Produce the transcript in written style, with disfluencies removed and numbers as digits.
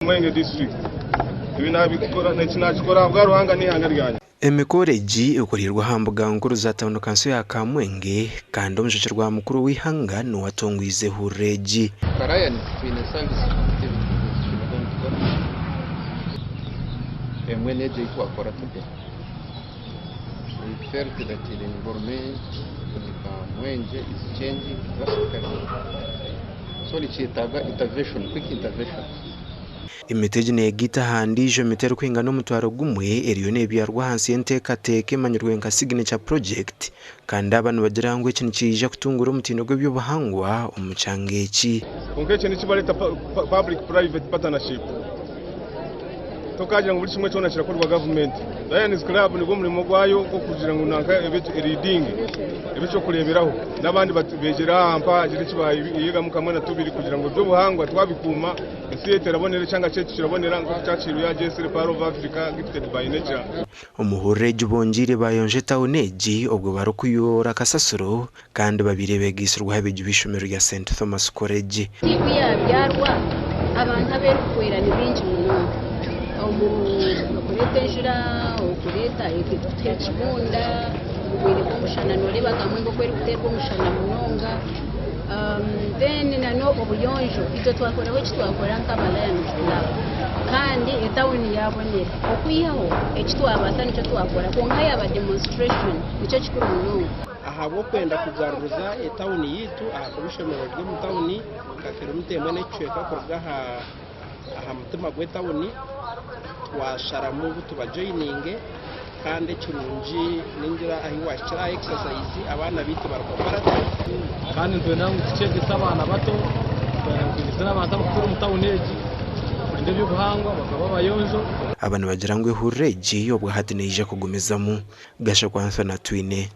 Kamwenge District. Ebi nabikora eki nakikora ahabwa Ruhanga n'eihanga ryangye. Emikoro egi ekoreirwe aha mbuga nkuru za tauni kanso ya Kamwenge kandi omujwekyerwa mukuru w'eihanga niwe atongwize ehururu egi. Nka Lions twine service activities ezi twine kuba nitukora. Emwe n'egyo ei twakora today. We felt that the environment in Kamwengye is changing drastically so nikyetaaga intervention, quick intervention. Emiti egi neegaita aha ndiijo miti erikwingana omutwaro gumwe eriyo neebyarwa ahansi y'enteekateeka emanyirwe nka Signature Project kandi aba nibagira ngu eki nikiija kutunguura omutindo gw'eby'obuhangwa omu kyanga eki. Kwonka ekyo nikibareeta public private partnership. Tokaagira ngu buri kimwe kyona kirakorwa gavumenti. Lions Club nigwo murimo gwayo gw'okugira ngu nanka ebe leading, ebe eky'okureeberaho n'abandi beegyere aha mpa hagire eki bayegamu kamwe na tubiri kugira ngu eby'obuhangwa twabikuuma ensi yaitu erabonera, ekyanga kyaitu kirabonera nk'oku kyakiirwe ya Gyesire Pearl of Africa Gifted by Nature. Omuhururu egi bongyeire bayonja etawuni egi obwo barikuyoora kasasiro kandi babaire beegaitsirweho abeegi b'eishomero rya St Thomas College. Tiimu yaabyarwa, abantu abu erikuhwera ni baingi munonga omu okureeta enjura, okureeta kutuha ekibunda, obwire bw'omushana nooreeba kamwe nk'oku erikuteerwa omushana munonga then nana obuyonjo itwe twakoraho eki twakora nk'aba Lions Club kandi etawuni yaabonera okwihaho eki twabaasa nikyo twakora kwonka yaaba demonstration nikyo kikuru munonga. Ahabw'okwenda kugaruza etawuni yaitu ahakuba eishomero riri omu tawuni nka kiromita emwe n'ekicweka kuruga aha mutima gw'etawuni, twasharamu ngu tubajoyininge kandi ekirungi ningira ahu waahikire aha exercise abaana baitu bari cooperative. Kandi nitwenda ngu tukyegyese abaana bato, twenda ngu twegyese n'abantu abarikutuura omu tawuni egi kurinda eby'obuhangwa bakaba abayonjo. Aba nibagira ngu ehururu egi obwahati neija kugumizamu. Gashakwa Anthony Atwine.